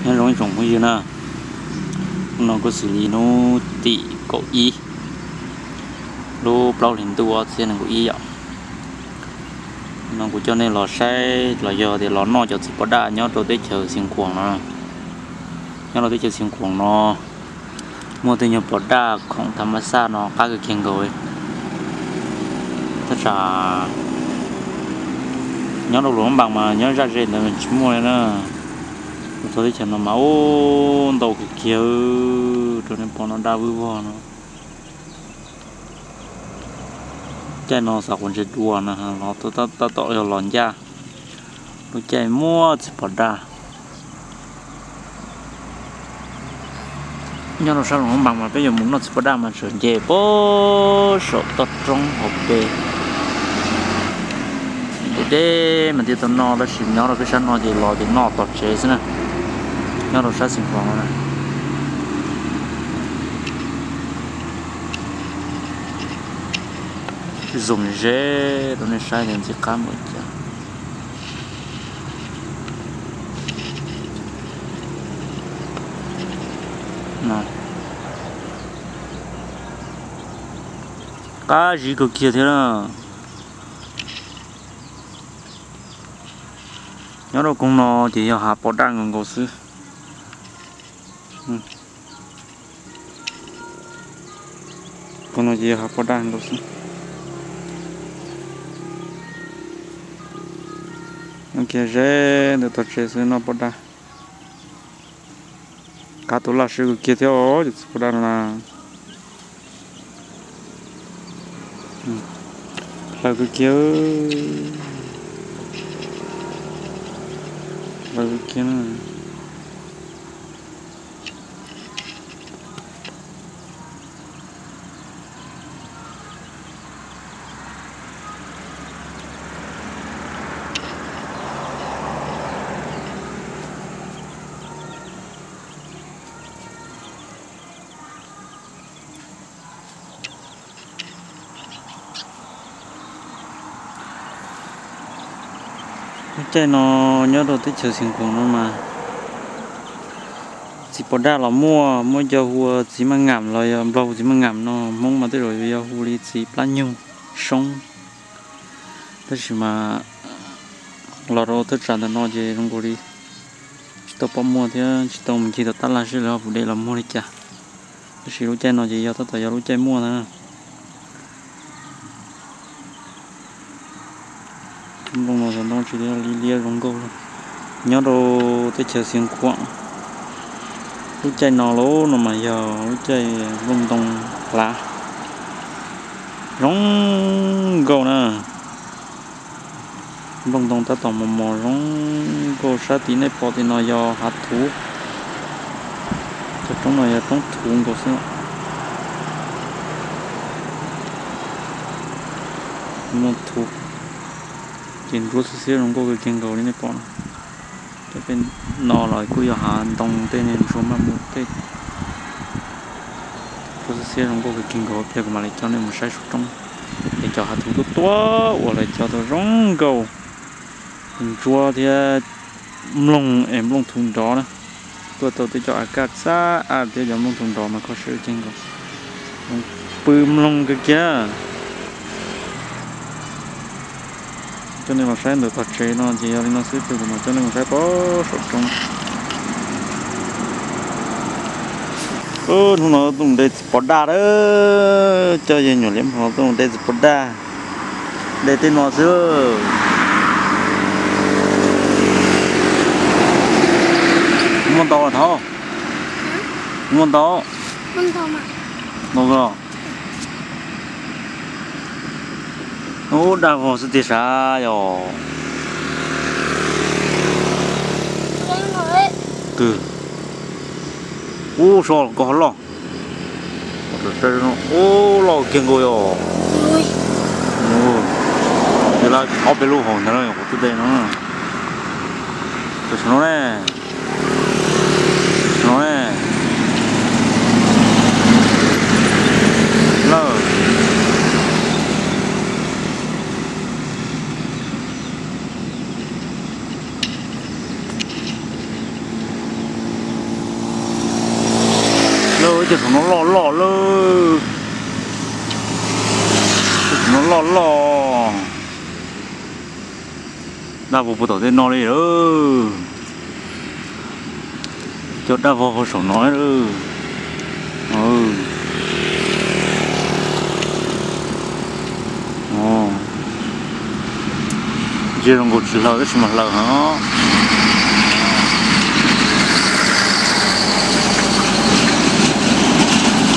Nyob zoo ib tsoom phooj ywg na, hnub no kuj xws li hnub tim kaum ib lub plaub hlis ntuj ob txhiab nees nkaum ib yom. No kuv coj nej los saib los yog tias los noj cov txiv pos daj nyob rau teb chaws Xiav Khuam no. Nyob rau teb chaws Xiav Khuam no muaj tej nyuag pos daj khoom tham mas xaj no qab kawg kiag nkaus li. Thaj tsam nyob rau Luam Npas mas nyob zaj ze ntawd tsis muaj li na. Kuv txog teb chaws no mas ub ntau kawg kiag rau nej pom no daj vwj vog no. Caij no xav quav ntsej dua na los tab tom yog los ncaj lub caij muaj txiv pos daj. Nyob rau sab Luam Npas mas peb yuav mus noj txiv pos daj mas tseem nce puag saum toj roob hauv pes. Deb deb mas thiaj tau noj tab sis nyob rau peb sab no ces los ces noj tom tsev xwb na. Nyob rau sab Xiav Khuam no na. Zoo ze rau nej saib tias ntxim qab npaum cas. Qab zib kawg kiag thiab na. Nyob rau koog no ces yog hav pos daj nkaus nkaus xwb. Koog no ces yog hav pos daj nkaus xwb. Kiag ze ntawm tog tsev xwb noj pos daj. Qab tus laj siab kawg kiag thiab os, cov txiv pos daj no na. Hlaws kawg kiag, hlaws kawg kiag. Lub caij no nyob rau teb chaws Xiav Khuam no mas txiv pos daj los muaj, muaj cov hu ua txiv maj ngam los yog Nplog hu txiv maj ngam no, Hmoob mas tej zaum yog hu li txiv plab nyug soob. Tab sis mas los rau thaj tsam ntawm no ces zoo nkaus li tsis tau pom muaj thiab tsis tau mus ncig tom tab laj seb lawv ho puas de los muag li cas. Tab sis lub caij no ces yog tab tom yog lub caij muaj na. Nplooj no xov ntoo tsis liab zoo nkauj li. Nyob rau teb chaws Xiav Khuam, lub caij no lauj no mas yog lub caij nplooj ntoo hlav zoo nkauj na. Nplooj ntoo tab tom mos mos zoo nkauj. Sab tim nej pom tim no yog hav thuv. Cov roob no yog roob thuv nkaus xwb. Nplooj thuv ces ntsuab xiab xiab zoo nkauj kawg kiag nkaus li nej pom no. Cov pem no los kuj yog hav ntoo tej niag ntsuab maj mus tej. Ntsuab xiab xiab zoo nkauj kawg kiag nkaus, pliag kuv mam li coj nej mus saib saum roob. Es cov hav thuv tuab tuab uas lawv cog tau zoo nkauj, ntsuab thiab mloog es nplooj thuv nrov na. Tuaj tau tej cov a kaj xab a thiab cov nplooj thuv nrov mas kho siab kawg kiag nkaus. Pw mloog kawg kiag. Coj nej los saib ntawm tog tsev no ces yog li no xwb, pliag kuv mam coj nej mus saib puag saum roob. Hnub no tuaj mus de txiv pos daj lawm, coj yawg nyuam liab hmo tuaj mus de txiv pos daj. De tej no xwb. Muaj ntau thov. Muaj ntau. Ntau. Ub, daj vog xwb tiag sav yog. Twg? Ub, so ko loj. Ub, loj kiag nkaus yog. Yog lawm ob peb lub hauv ntawd no, kuv twb de no. Tam sim no ne, no ne, lawm. Cov saum no loj loj lawm. Cov saum no loj loj. Daj vog puag tom tej no li lawm. Cov daj vog puag saum no lawm. Ntsia zoo nkaus tsis hlaws tab sis mas hlaws heev.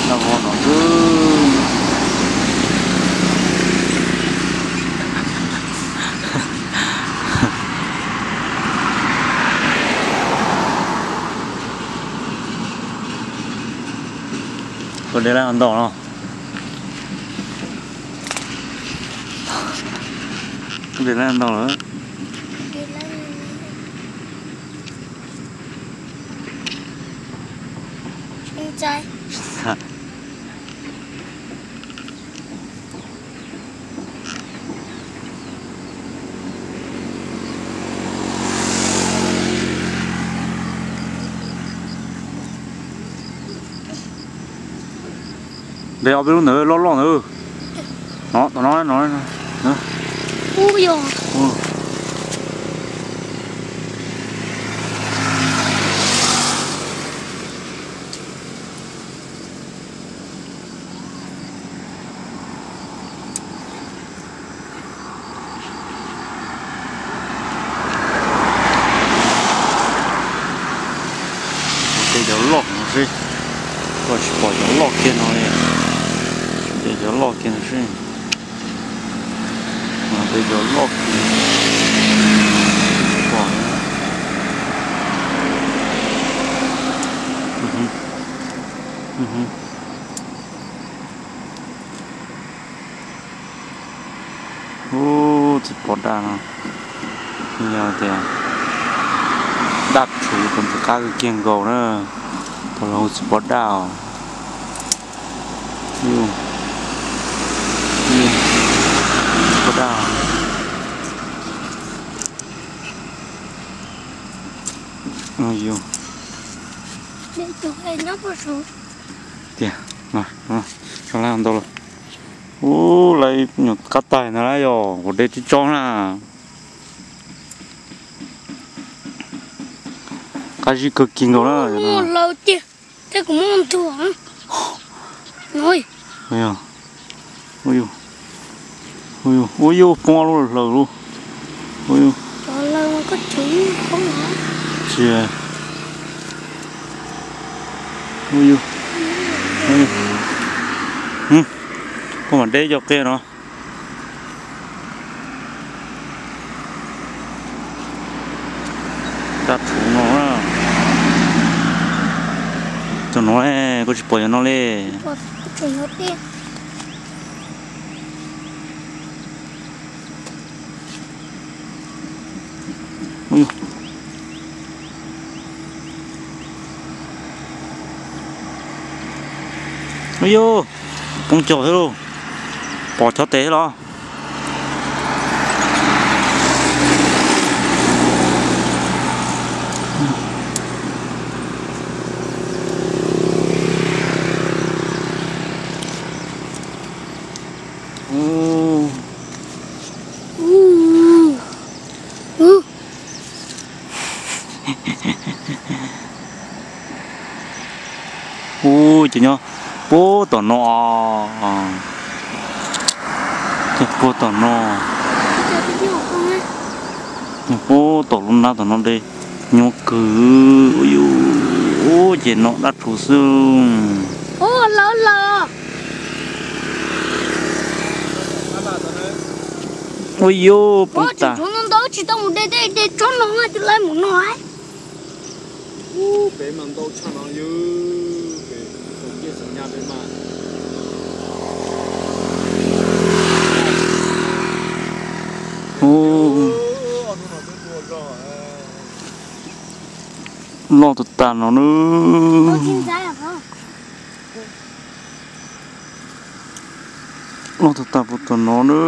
Daj vog no xwb. Koj de lab ntau no. Koj de lab ntau lawm. De ob peb lub ntawd loj loj ntawd. No, tom no, no. De cov loj no seb, koj tsis pom cov loj kiag no li. De cov loj kiag no seb. De cov loj kiag. Pom. Ub, tsis pom daj no. Yog tias daj rhuv tau ntxim qab kawg kiag nkaus na, thaum los tsis pom daj os. Tsis pom daj. Tiag, ntau lawm. Ub, lawv nyuam qab tais ntag na, yog kuv de tsis tso na. Qab zib kawg kiag nkaus na. Muaj hlaws tiag, tej kuv muaj ntuag. Ua yus poob lub hlaws lub. Ua yus. Tsis. Ua yus. Koj mam deb cov qe no. Daj rhuv no. Cov no koj tsis pom cov no li. Ub yus, poob cog thiab lauj. Pom cov tes los. Ub, ces nyob puag tom no, nyob puag tom no, nyob puag tom lub nab tom no de, nyuaj kawg. Ub yus, ub ces no daj rhuv xwb. Ub yus, poob tas. Tsis tau mus de tej de tsob no, tus lawv mus no. Peb mas ntau tshaj no yog peb tus ciaj xeem Nyab peb mas. Loj tag tag no na. Loj tag tag puag tom no na.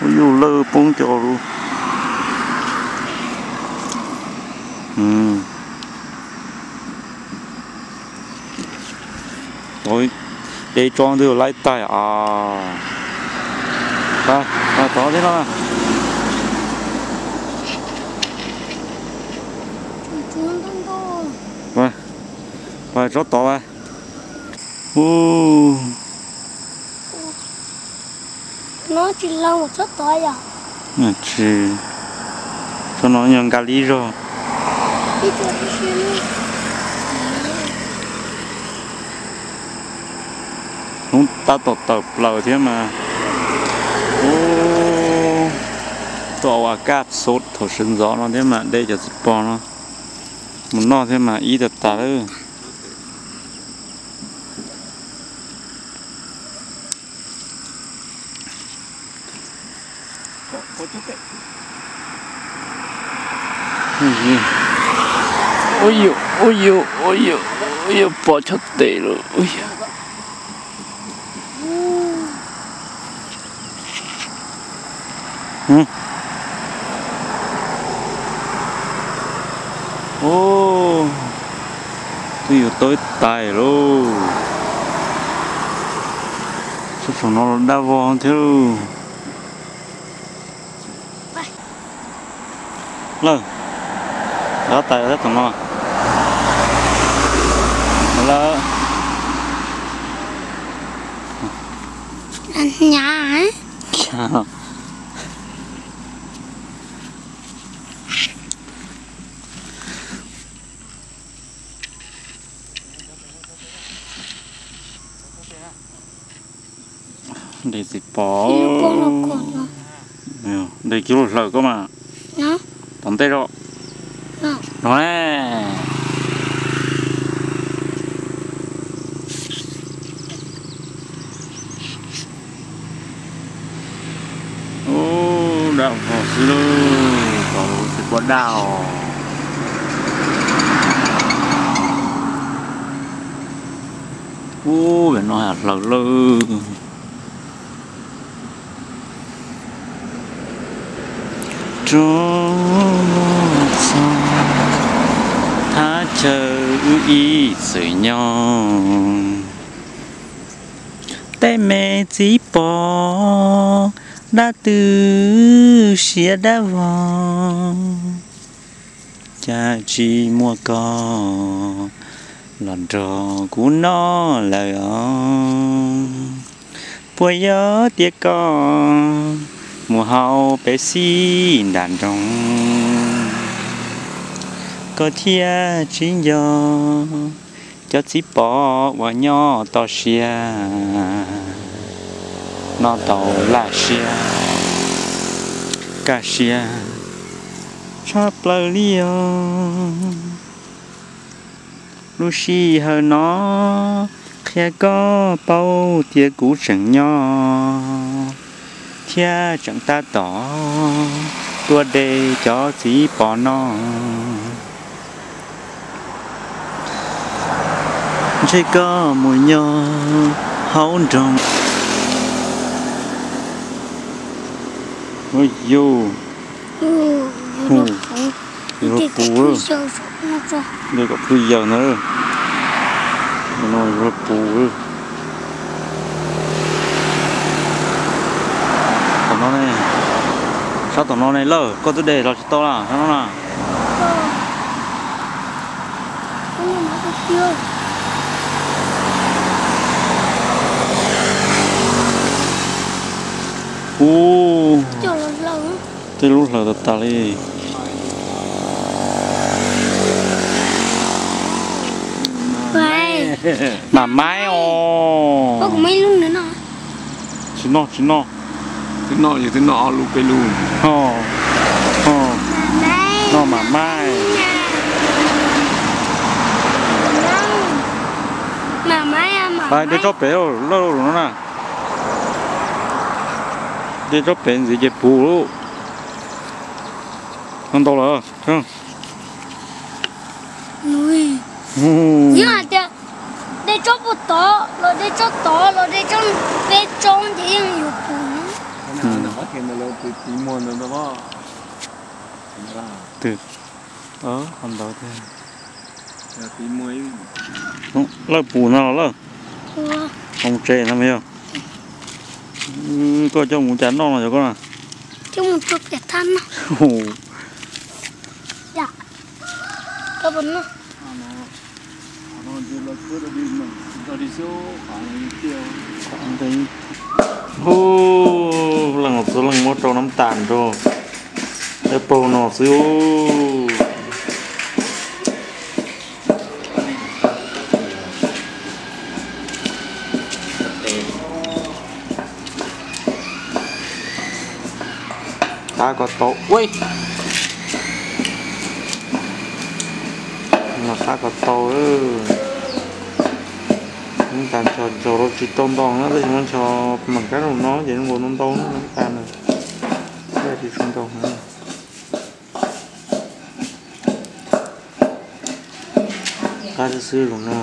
Ub yus, lawv poob cov lub. Deb tsob ntwg laib tag os. Tod thiab no. Tsob tod a. Ub. No tsis laug tsob tod yom? Tsis, tsob no yog nka li zog. Hnub tab tom tawm plaws thiab mas. Ub, tuaj ua kaj xub thaum sawv ntxov no thiab mas de cov txiv pos no mus noj thiab mas ib tag tas lawm. Ua yus, ua yus, ua yus, ua yus pov chob tes lawm. Ub, twb yuav tau ib tais lauj. Tsob saum no los dab vog thiab lauj. Lawm, lawv tais tom no lawm. De txiv pos. De kiag lub hlaws koj mas. Tom ntej zog. No ne. Ub, dab vog xwb lauj, txiv pos dab os. Ub, pem no hlaws lawm. Rov mus txog thaj chaw wb ib txwm nyob, tej me txiv pos dab twb siav dab vog, cas tsis muaj koj los nrog kuv noj lawm os. Puas yog tias koj mus haus Pepsi nram nroog, koj thiaj tsis nco cov txiv pos uas nyob toj siab, noj tau laj siab kaj siab tshaj plaws li os. Lub sij hawm no qhia koj paub tias kuv tseem nyob thiab tseem tab tom tuaj de cov txiv pos no. Ntshe koj mus nyob hauv nroog. Yus, yus lub pus, de kom pw yaws ntawd, yus lub pus. Tom no ne, sab tom no ne lawm, koj twb de los tsis tau na sab no na. Ub, tej lub hlaws tas tas li. Mam maib os. Tsis noj, tsis noj. Twb noj, yus twb noj ob lub peb lub. Noj mam maib. Pais de tsob pem lawm no na. De tsob pem ntxiv ces puv lawm. Noj ntau lawm. Yog hais tias de tsob puag tod los de tsob tod los de tsob peb tsob ces yeej yuav puv. Twb, qhov ntawd tiag. Lawj pum no los lawj. Mus tsev no yog. Koj coj mus cas noj no yog koj na? Coj mus rau pem thaj no. Hu, leej txwv leej muab rau nab tas rau peb paug no xwb. Qab kom tau ua, no qab kom tau. Nab tas nchos nchos rau tsis tau ntau na, tab sis muab nchos mam kab zaum no ces zoo nkaus ntau ntau na nab tas na. Tsis tshua ntau na. Qab xwb xwb zaum no.